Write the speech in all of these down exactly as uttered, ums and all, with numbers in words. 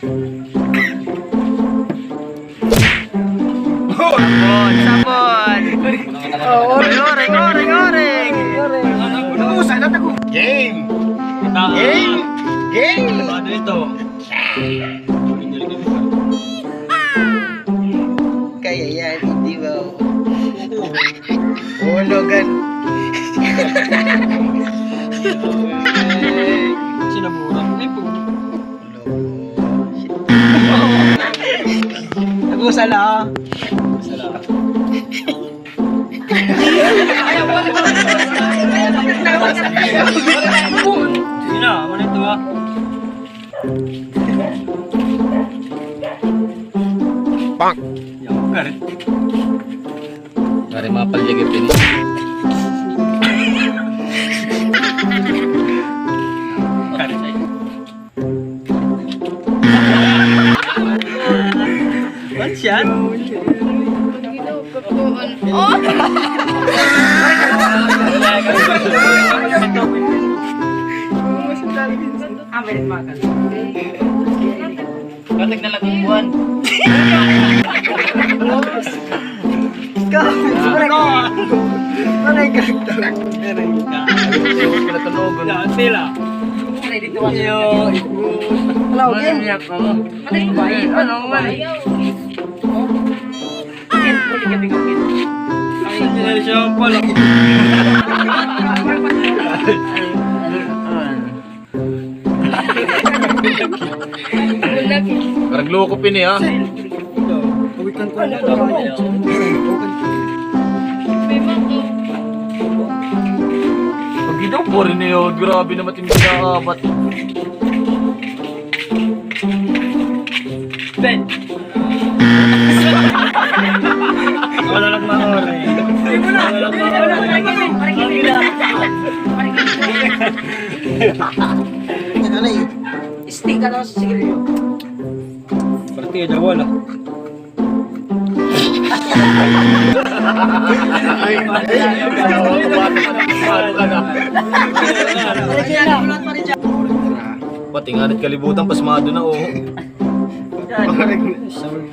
Sabon, sabon. Oh, oring, oring, oring, oring. Game. Game. Game. Ano ito? Kaya yan, hindi ba? Hulugan. Sinaburan. Ay, po. Nag-usala, ah. Nag-usala. Sige na, ano ito, ah? Pak! Yan, garit. Dari mapalyag ini. What's yan? Oh! Ah, may nagmakan. Katig na lang ang buwan. Ikaw, ano ka? Ano ka? Pinatunogon. Yan, sila. Yo. Hello, game. Ano ba? Ano ba? Ay, siya pala. Parang loko pini, ha? Pag daw po rin niyo, grabe na matindi na abat. Ben! Wala lang maori. Wala lang maori. Ano na eh? Stick ka na sa sigarilyo. Partida, wala. Pati nga rin kalibutan, pasmado na, oh.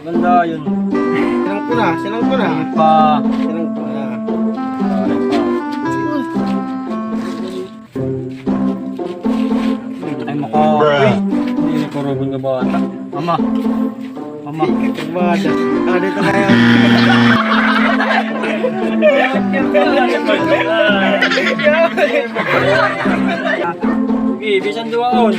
Banda yun. Silang ko na, silang ko na. Hindi pa. Silang ko na. Ay, maka-, uy, hindi na karugon nga bata. Mama. Mama. Bata. Ah, dito na yan. Sige, bisan duwaon.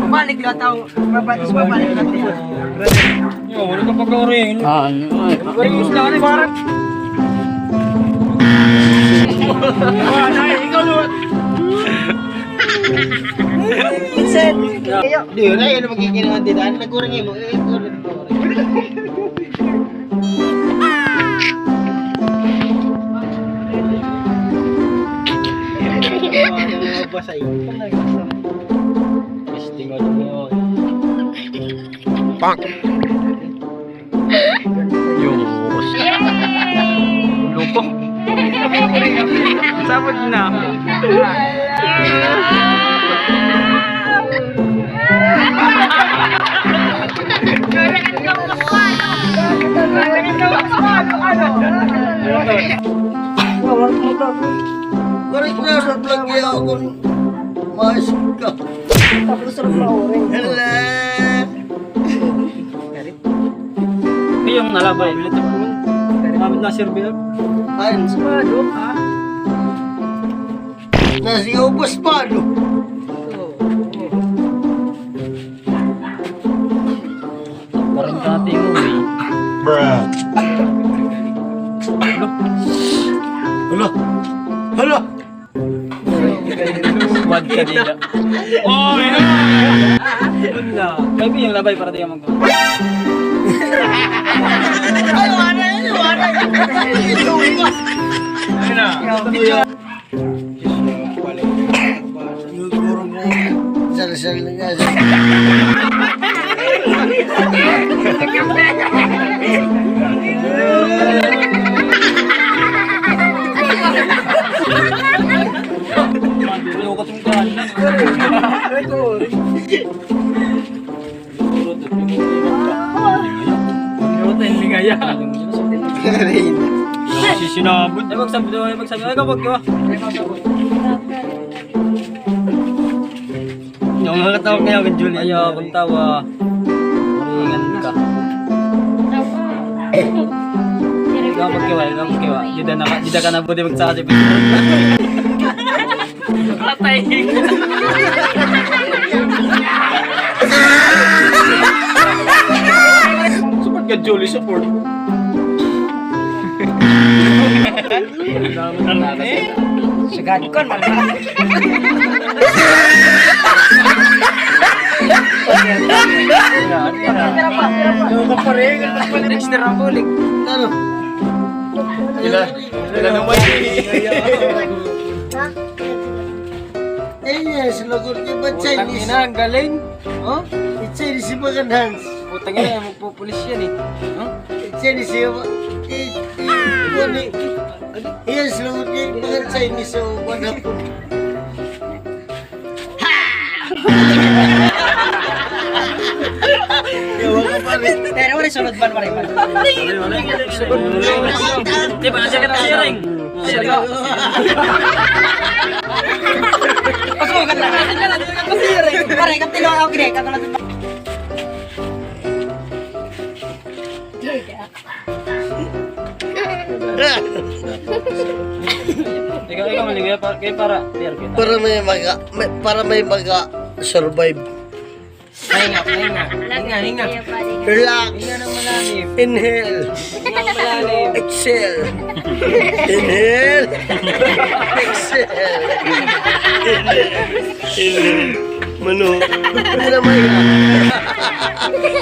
Mabalik la tawo. Mabalik, mabalik la tawo. Yo, wala ka pagka-oring. Ah, ano? Oring, isla ka na, barat. Wala, ikaw, Lord. Vincent, kayo. Di, wala, yan ang magkikinawan din. Ano, nag-oring mo? Eh, nag-oring mo. Basay. Testing out mo. Pak! Yos. Loko. Sabot na. Waray ko na sa vlog niya ako. Mas ka. Tapos sa mga orange. Hello. Yung nalabay. Gamit na server. Ay, sabado, ha? Nasiubos pa, no? Parang dati mo, eh. Bruh. Hala. Hala. Squad ka dida. Oh, yeah. Wala. Kami yung labay para di ka mag- Ay, wala yun, wala yun. Ayun na. Video. Sal-sal na nga siya. Sisinabot. Ay, magsabot, ay, magsabot. Ay, kapag ka. Yung mga tawag niya, Julie. Ayaw, kung tawa. Ingat ka. Ikaw magkiwa, ikaw magkiwa. Dida na ka, dida ka na pwede magsaka sa picture. Patay. Support ka, Julie, support. Sagad ko, man. Extra ang bulig. Ano? Ila, ila naman. Eh, yes, lagot niya ba Chinese? Tangina, ang galing. Oh? It's Chinese, si Bagan Hans. Putang ina, magpupulis yan eh. Huh? It's Chinese, si Ba-, eh, eh, kuwan eh. Yes, lagot niya, Bagan Chinese, so, what happened? Ewan ko, pare. Pero wala sunod man, pare, pare. Di ba, siya ka na siring? Siring. Pasukan na. Siring. Pare, katilo ako, gre, katulad. Ikaw, ikaw, malingaw, pa-, kay para, clear kita. Para may maga-, may, para may maga-survive. Hinga, hinga. Hinga, hinga. Relax. Hinga ng malalim. Inhale. Hinga ng malalim. Exhale. Inhale. Exhale. Inhale. Inhale. Mano. Hindi na may.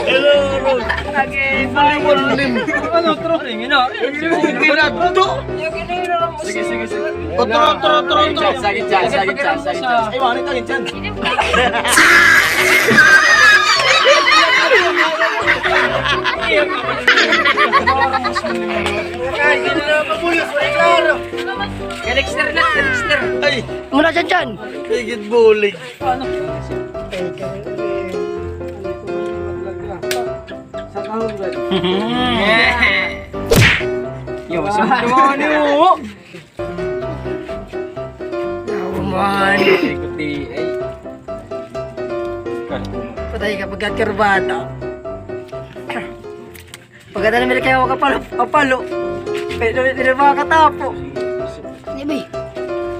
Hello, Ron. Okay. Ano, true? Ano, true? Sige, sige, sige. Otro, otro, otro, otro. Sagit siya, sagit siya, sagit siya. Ay, wala ka rin dyan. Gangster na, gangster. Ay, muna dyan, dyan. Higit bulig. Sa kahon ba? Yo, sa mga ano? Yawa man. Ikuti, ay. Patay ka, pagkakarbata. Pagkatapos nila kaya makapalo, kapalo. Pwede, pwede makakatapo. Yabi.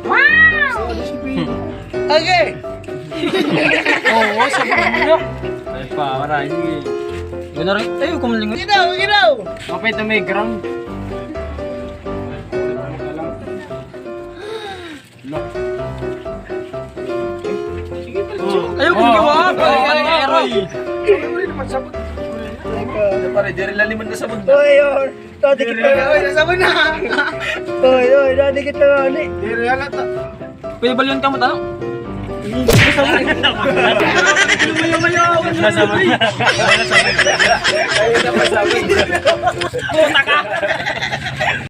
Wow! Okay. Oo, sa mga. Ay, pa, maray. Sige. Gano'n rin. Ay, kumalingon. Ginaw, ginaw. Kapit na may ground. Ayaw kong gawa. Ay, ay, ay, ay. Pare, diri laliman na sabon na. Oy, oy. Dadikit na. Oy, nasabon na. Oy, oy, dadikit na nga ni. Diri halata. Pwede ba yun kamot, ano? Nasabon. Nasabon. Nasabon. Puta ka!